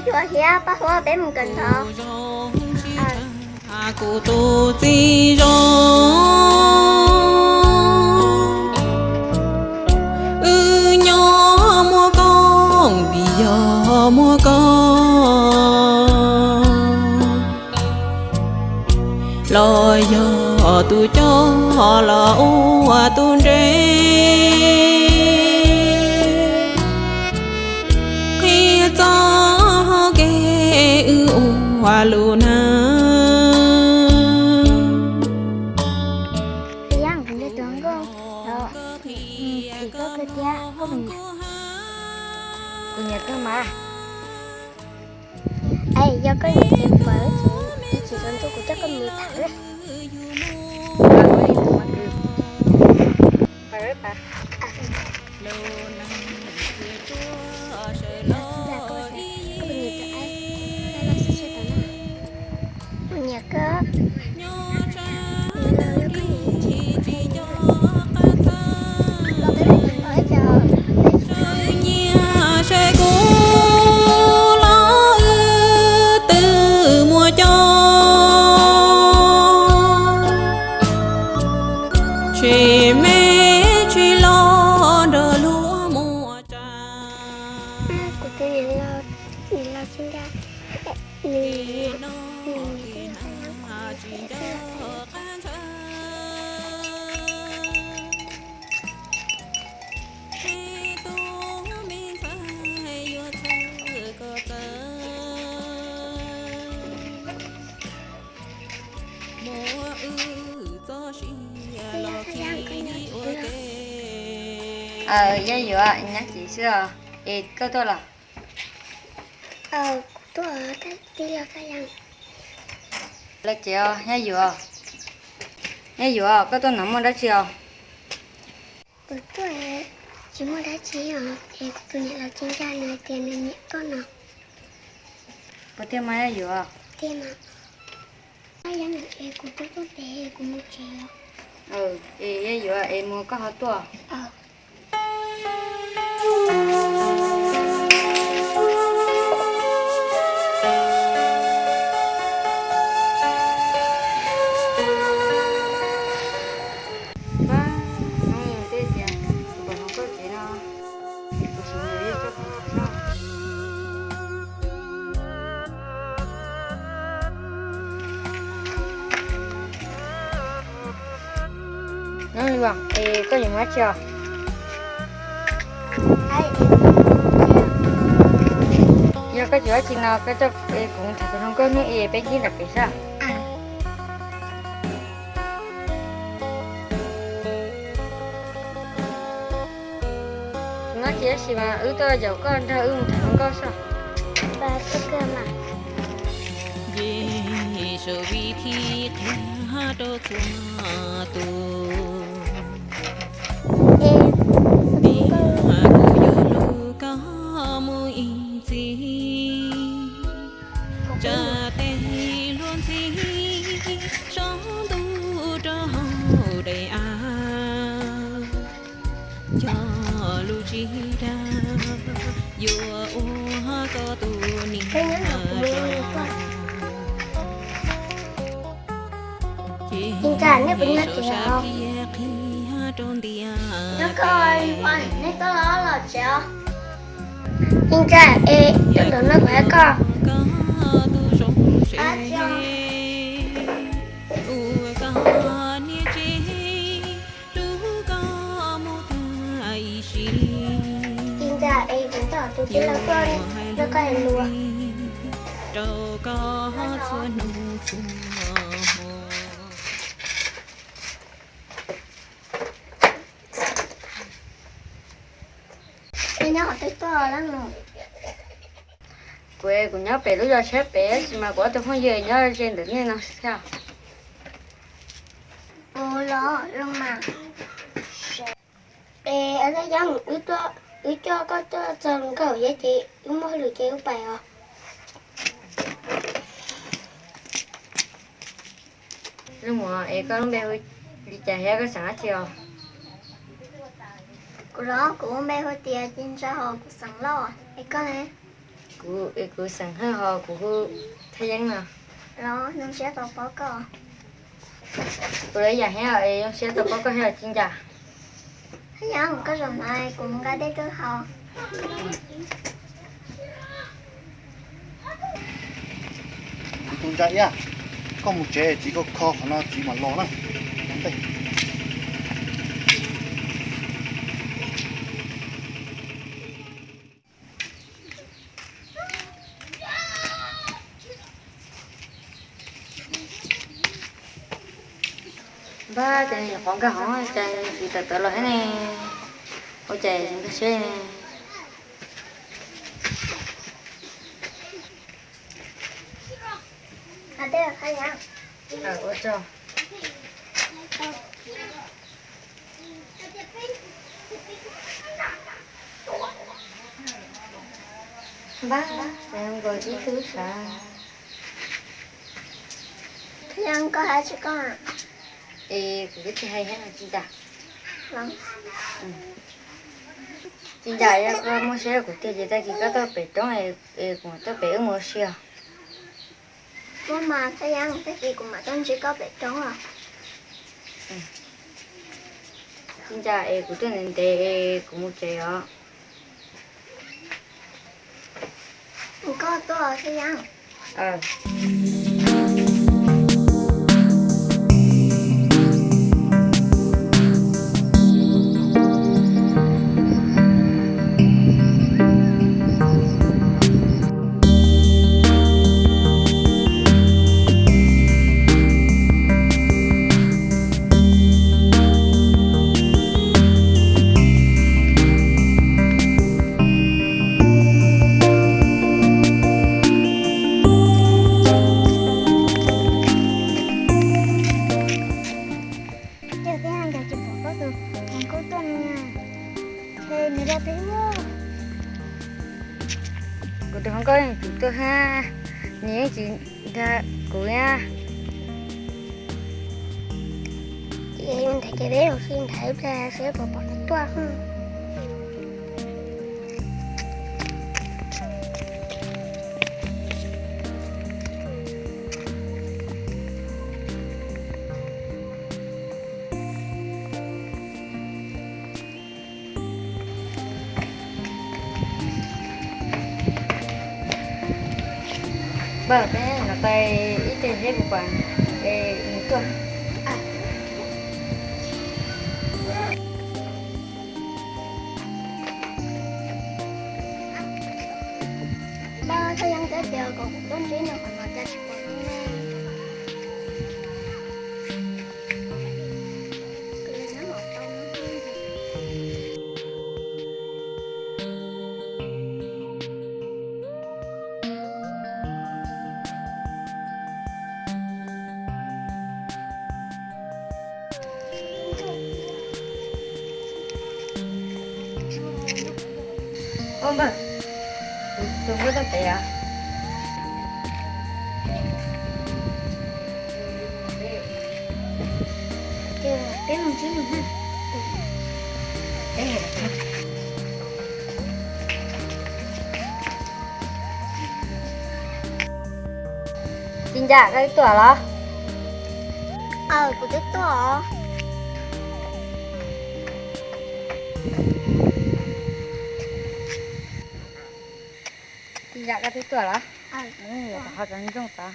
Yuav thiab, pab huab peb mus kawm ntawv. Kuv tus txiv zoo, wb nyob muaj koob vim yog muaj koob, los yog tus coj los ua tus ntsej, qhia txoj kev wb ua lus neej. Kuv nyiam kawg mas. Es yog koj nyiam ces kuv mam ib chim tsaus ntuj kuv coj koj mus tham na. Kuv nyiam koj. Nyiam seb kuv los wb twb muaj coob, tsis me tsis los nrog luag muaj tsa. Yog yuav nyob tsev xwb os, es koj tuaj los? Los tsev os, nyob yuav. Nyob yuav, koj tuaj no muaj dab tsi os? Kuv tuaj tsis muaj dab tsi os, es tus niam laus Tsis Ncaj nws hais tias nws nyiam koj no. Puas tiag mas nyob yuav? Tiag mas. Nyob yuav es kuv twb tuaj ntev kuv mus tsev os. Es nyob yuav es mus koj ho tuaj. Nyob li es koj yuav mus dab tsi os? Yog koj tsis ua dab tsi no koj coj kuv mus tham tus hluas nkauj hnub ib peb ntsib nram pem saib. Tsis muaj dab tsi mas wb tuaj yaum koj nrog wb mus tham hluas nkauj xwb. Ces sau vim thib qhia rau txhua tus, tias kuv yuav lug koj mus ib txhis. Tsa tes luag ntxhi saum ntuj rau hauv daim av, cog lus tsis dag yuav ua koj tus niam zoo. Ces sau sab qhia qhia rau ntiaj teb. Ib ntsa es cov ntawm no kuv hais koj. Ua koj niam tsev, hlub koj mus tag ib sim li. Ib ntsa es kuv tos tus tij laug tuaj rau koj hais lus rau koj txhua hnub txhua hmo. Nyob qhov twg tuaj lawm? Kuv, kuv nyob pem lub zos tsheb pem, tab sis mas kuv ob tug phooj ywg nyob ze ntawm nej no thiab. Ua los zoo mas. Es Ab Thaj Yeeb, wb coj koj tuaj txog nkaus yom, ces wb muaj hauj lwm ces wb pais os. Leej muam, es koj lub npe hu li cas thiab koj xeem dab tsi os? Kuv los, kuv lub npe hu tias Ci Ntsa, kuv xeem Lauj. Es koj ne? Kuv, kuv xeem Hawj ho kuv hu Thaj Yeeb no. Los zoo siab tau paub koj. Kuv los ib yam thiab es zoo siab tau paub koj thiab Ci Ncas. Thaj Yeeb, koj zaum no kuv mus nqa dej tuaj haus. Kuv tus ntsa iab, koj mus tsev, txiv koj kho qhov no txiv mam los na. Npawg, ces nyuam qhuav nkag hauv ces txiv tawm tawv los thiab ne. Ua cas tsis nkag siab ne? Ua tsaug. Npawg, nkaus ib tug sav. Thaj Yeeb, koj hais tsis koj? Es kuv twb tsis hais thiab Ci Ncas. Ci Ncas, yog koj muaj siab kuv tiag ces tag kis koj tuaj pem roob es kuv mam tuaj pem wb mus ua si os. Muaj mas Thaj Yeeb, tag kis kuv mam tuaj ntsib koj pem roob os. Ci Ncas, es kuv tuaj ntev ntev es kuv mus tsev os. Koj tuaj Thaj Yeeb. Yog tias nkag tsis pom koj tus hluas nkauj tuaj no, ntshe nws dag peb ua. Kuv tus hluas nkauj yeej tsis tuaj thiab, nws yeej tsis dag kuv thiab. Ces ntawd ces peb mus si ntawd ib pliag seb puas pom nws tuaj. Npawg, peb mus tais ib teg seb puas pom es nws tuaj. Npawg, Thaj Yeeb twb tias kom kuv tuaj ntsib nws qhov no cas tsis pom nws ne. Ua npawg, kuv tus nkauj tuaj pem os. Ces peb mus ntsib nws na. Ci Ncas, koj twb tuaj los? Aws, kuv twb tuaj os. Ci Ncas, koj twb tuaj los? Ho cov ntsooj tod.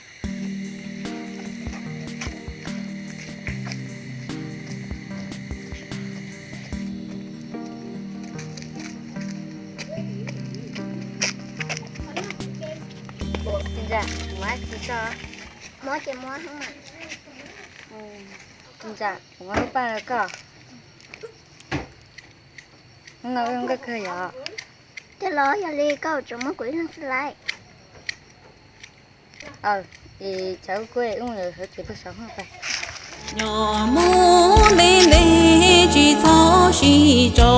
Ci Ncas, muab tsis tso. Muab ces muab. Ci Ncas, kuv muab lub paj rau koj. Hnub no wb zoo nkauj kawg yom. Ces los yog li koj tsuas muab kuv ib leeg xwb lauj. Aws, es tsam wb kuj wb mus yuav sawv tsev pag saud pais. Nyob mus ntev ntev tsis txhob sib tso,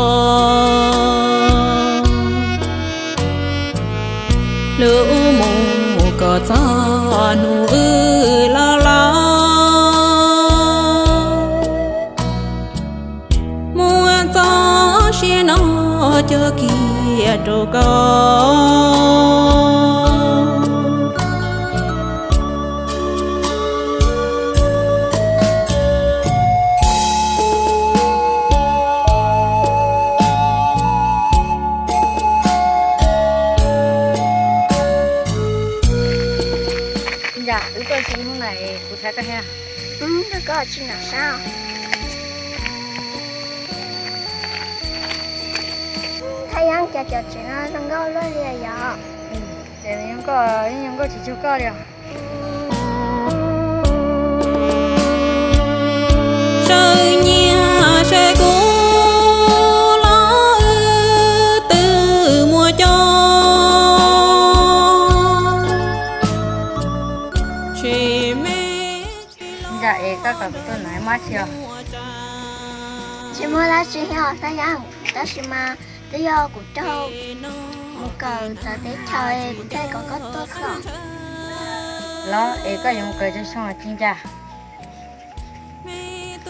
lub mus kom txog hnub wb los los. Muab txoj sia no cog kiag rau koj. Saib koj thiab. Nrog koj tsis nram sab. Thaj Yeeb, cas cov tsev no zoo nkauj luaj li yom? Ces zoo nkauj, zoo nkauj tsis cuag koj li os. Saw nyiaj saw kub los wb twb muaj coj. Ntsa es koj kom kuv tuaj no muaj tsi os? Tsis muaj dab tsi os Thaj Yeeb, tab sis mas twb yog kuv raug mus kawm txawv teb chaws kuv thiaj kom koj tuaj xwb. Los es koj yuav mus kawm tsawg xyoo os Ci Ntsa?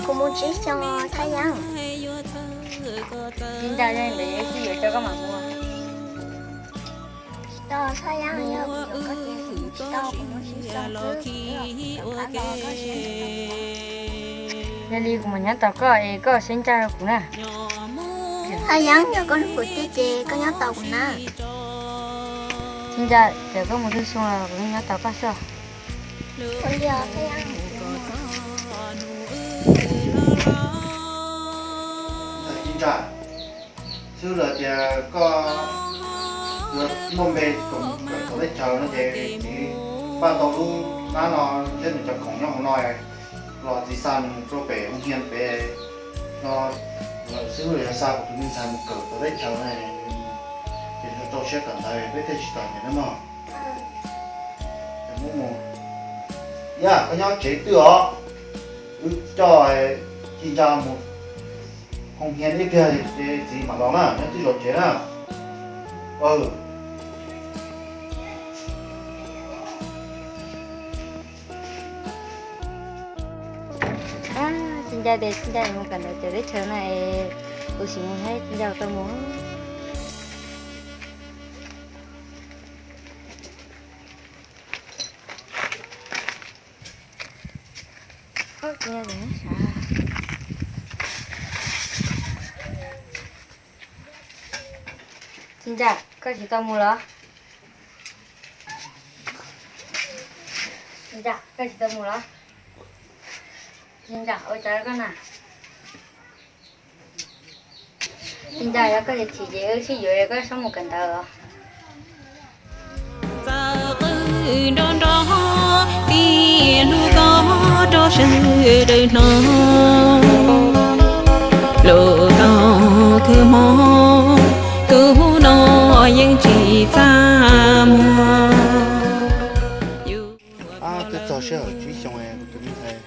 Kuv mus tsib xyoo Thaj Yeeb. Ci Ntsa, yog li ntawd yuav ib txhij yuav coj koj mam mus. Tsis tau Thaj Yeeb, yog kuv yuav koj ces kuv mus tsis tau, kuv mus tsib xyoo xwb kuv twb rov qab los koj tsis. Yog li kuv mam nyob tos koj es koj siab ncaj rau kuv na. Thaj Yeeb, yog koj hlub kuv tiag ces koj nyob tos kuv na. Ci Ntsa, txawm koj mus twg xyoo los kuv yeej nyob tos koj xwb. Ua li os Thaj Yeeb. Ci Ntsa, xib hwb lawv tias koj yuav muaj npe kawm txawv teb chaws no ces txiv npaj tau lub hnab no thiab nws cov khoom nyob hauv no los txiv xa nws mus rau pem hoo hias pem no. Xib hwb lawv yog xa kuv tus me ntxhais mus kawm txawv teb chaws no ces nws tau siab kawm ntawv peb thiaj tsis txom nyem na mog. Yaj, koj nyob tsev twg os? Wb coj Ci Ntsa mus hoo hias ib pliag ces txiv mam los na, nyob twj ywm tsev na. Ci Ntsa tias Ci Ntsa mus kawm ntawv txawv teb chaws no es kuv sim mus thiab Ci Ntsa tau mus. Ci Ntsa, koj tsis tau mus los? Ci Ntsa, koj tsis tau mus los? Ci Ntsa, ua cas koj na? Ci Ntsa, yog koj tsis chim ces wb sib yuav koj txhob mus kawm ntawv os. Txawm qw nrov nrov, tib hlub koj rau sawv daws hnov. Lub tau kawg hmo, kawg hnub no yeej tsis txaj muag. Twb txog sij hawm tsib xyoo kuv tus me ntxhais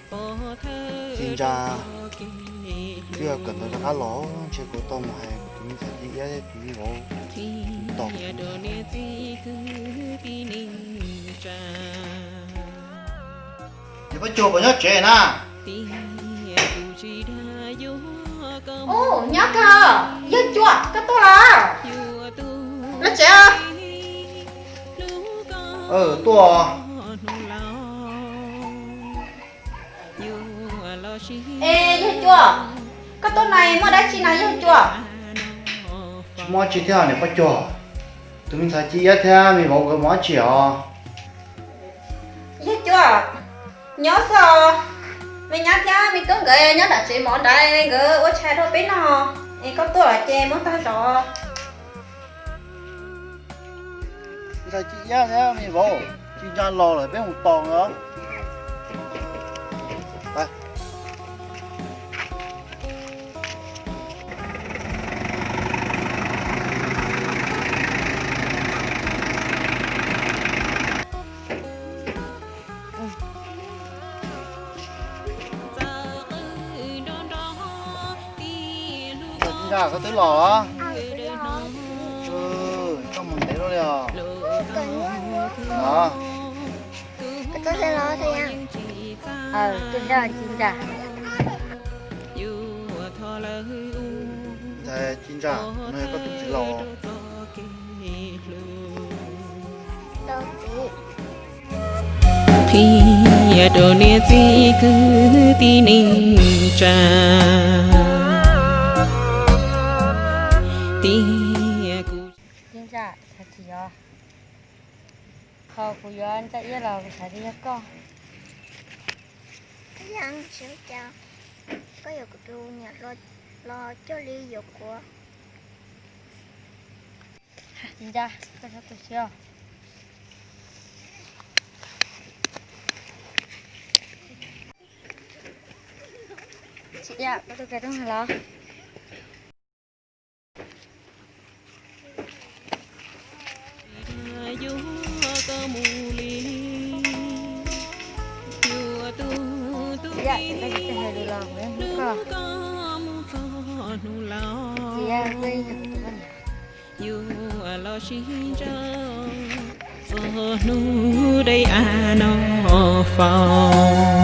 Ci Ntsa twb yog kawm ntawv rov qab los, ntshe kuv tau mus hais kuv tus me ntxhais Ci Iab thiab tus me vauv tos. Niam Paj Cuag puas nyob tsev na? Ub, nyob kawg. Yawg Cua, koj tuaj los? Los tsev. Tuaj. Es Yawg Cua, koj tuaj no muaj dab tsi no Yawg Cua? Tsis muaj dab tsi thiab niam Paj Cuag. Tus me ntxhais Ci Iab thiab me vauv nkawd mus dab tsi os? Yawg Cua, nyob xwb os. Me nyab thiab me tub nkawd nyob nram tsev mov nrad, nkawd ua tshais rau peb noj, es koj tuaj los ces muab tag zog. Ntxhais Ci Iab thiab me vauv, Ci Ntsa los lawm peb mus tos os. Ci Ntsa, koj twb los los? Koj mus ntev luaj li os. Ci Ntsa, no yog koj tus txiv laus. Qhia rau niam txiv kwv tij neej tsa, tias kuv Ci Ntsa, xav tsis yog, qhov kuv yuav Ntsa Iab los kuv xav tias yog koj. Seb cas koj yuav kuv tus niam hluas los cuag li yuav kuv. Ncaj, koj txhob tu siab. Tsis yam, koj tus kheej rooj los. Yam, koj tsis hais lus los kuv yeej hlub koj. Tsis yam, koj yeej yog kuv tus poj niam. Yuav los sib ntsib txog hnub dej av no faus.